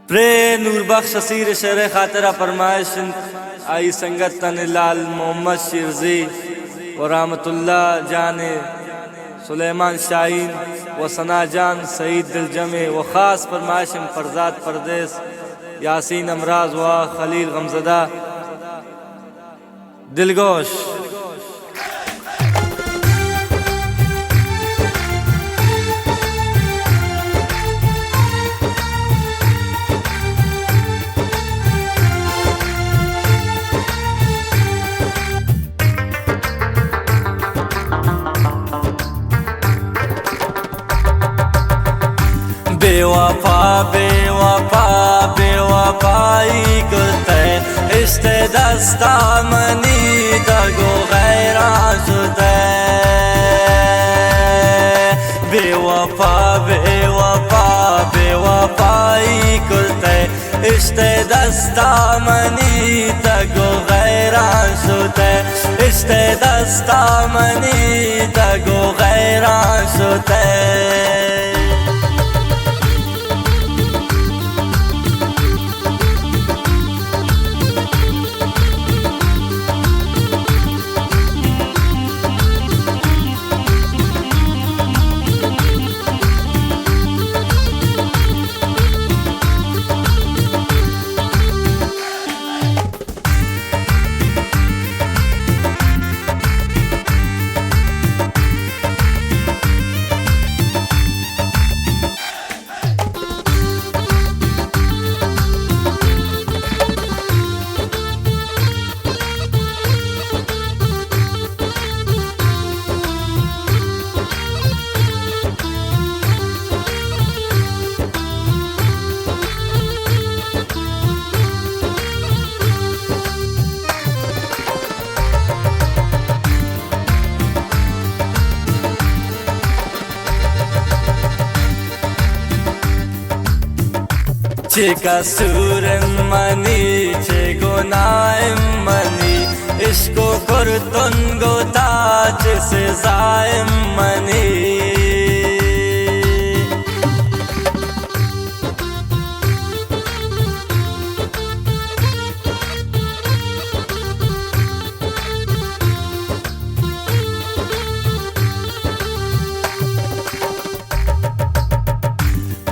پرے نور بخش اسیر ءِ شعر ءِ خاطر ءَ پرمائش انت، آئی سنگتانی لال محمد شیرزی و رحمت اللہ جان، سلیمان شاہین و ثنا جان، سعید دلجم ءِ، و خاص پرمائش انت فرزاد پردیس، یاسین امراض و خلیل غمزدہ۔ دلگوش۔ بے وفا، بے وفا، بے وفائی کرتئے، عشق ءِ دستا منی تہ گوں غیراں شتئے۔ بے وفا، بے وفا، بے وفائی کرتئے، عشق ءِ دستا منی تہ گوں غیراں شتئے، عشق ءِ دستا منی تہ گوں غیراں شتئے۔ چے قصور منی، چے گناہ منی، عشق ءَ کرتن گوں تہ چے سزا منی۔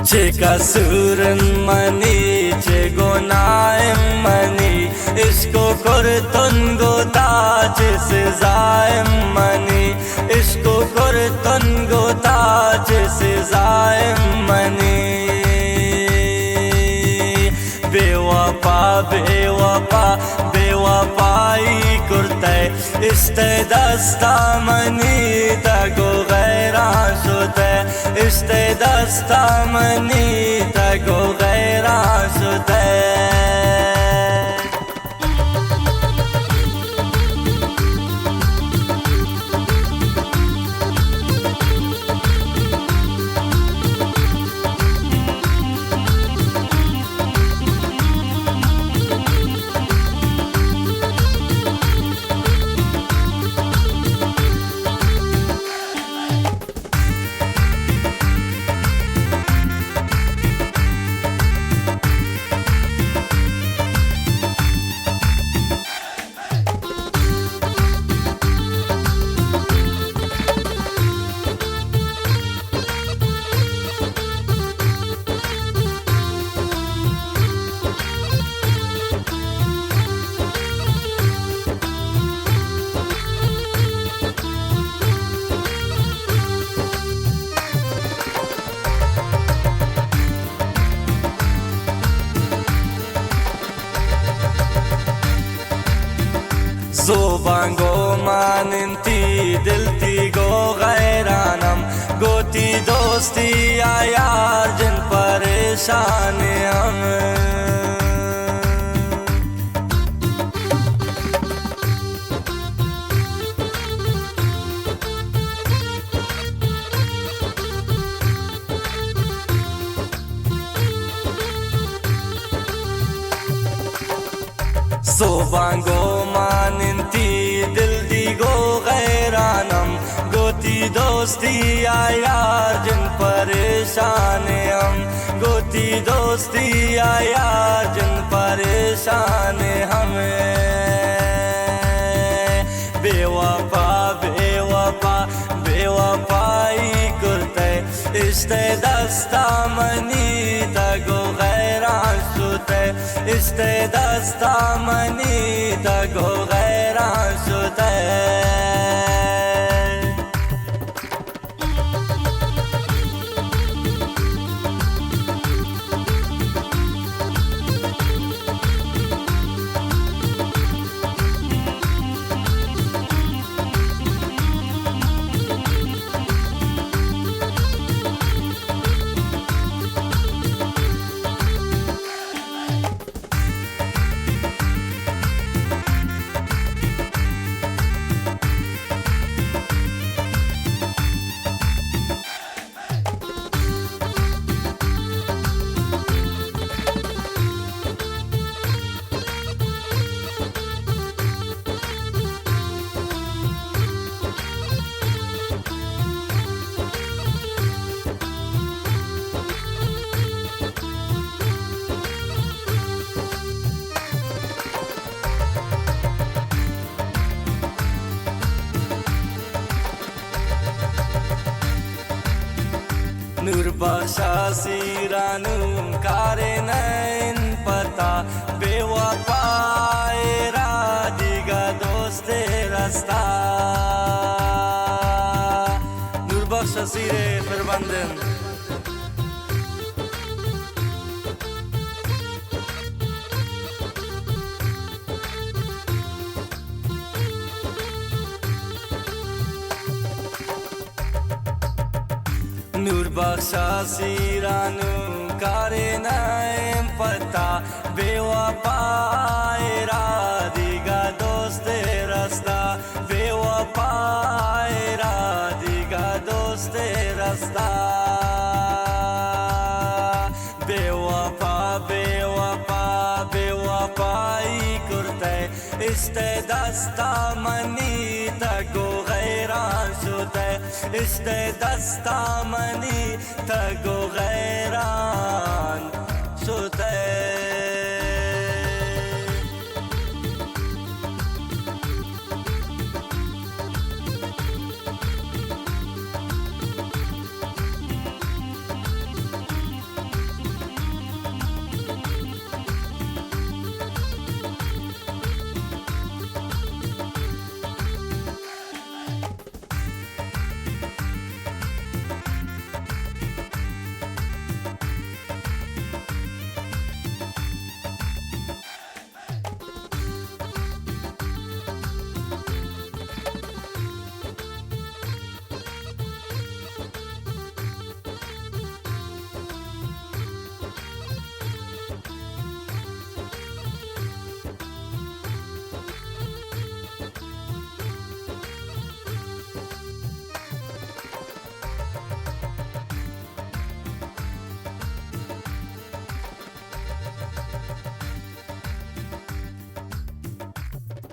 چے قصور منی، چے گناہ منی، عشق ءَ کرتن گوں تہ چے سزا منی، عشق ءَ کرتن گوں تہ چے سزا منی۔ بے وفا، بے وفا، بے وفائی کرتئے، عشق ءِ دستا منی تہ گوں غیراں شتئے، عشق ءِ دستا منی تہ گوں غیراں شتئے۔ زوبان گوں مان انتی، دل تی گوں غیرانم، گوں تی دوستی ءَ یار جن پریشان ہم۔ زوبان گوں مان انتی، دل دی گوں غیرانم، گوں تی دوستی ءَ یار جن پریشان ہم، گوں دوستی ءَ یار جن پریشان ہمیں۔ بے وفا، بے وفا، بے وفائی کرتے، اشتے دستا منی تگو غیران شتے، اشتے دستا منی تگو غیران شتے۔ نور بخش ءَ سیرانو کارے نہ انت پتا، بے وفا ءَ را دیگہ دوستے رستا۔ نور بخش ءَ سیرے پر بندن۔ نور بخش ءَ سیرانو کارے نہ انت پتا، بے وفا ءَ را دیگہ دوستے رستا، بے وفا ءَ را دیگہ دوستے رستا۔ بے وفا، بے وفا، بے وفائی کرتے، اشتے دستا منی تگو غیران شتے، اشتے دستا منی تگو غیران شتے۔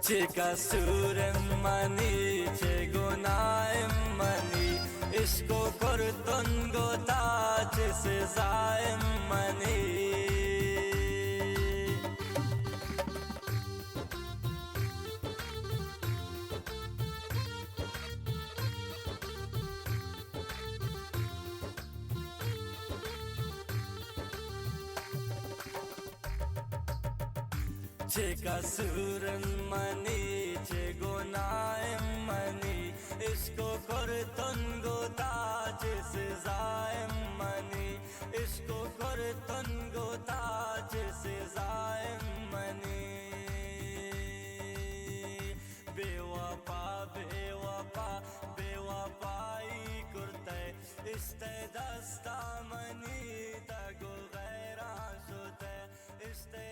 چے قصور منی، چے گناہ منی، عشق و کرتن گوتا چے سزا منی۔ چے قصور منی، چے گناہ منی، عشق و کرتن گوتا چے سزا منی، عشق و کرتن گوتا چے سزا منی۔ بے وفا، بے وفا، بے وفائی کرتے، اشتے دستا منی تگو غیران شتے، اشتے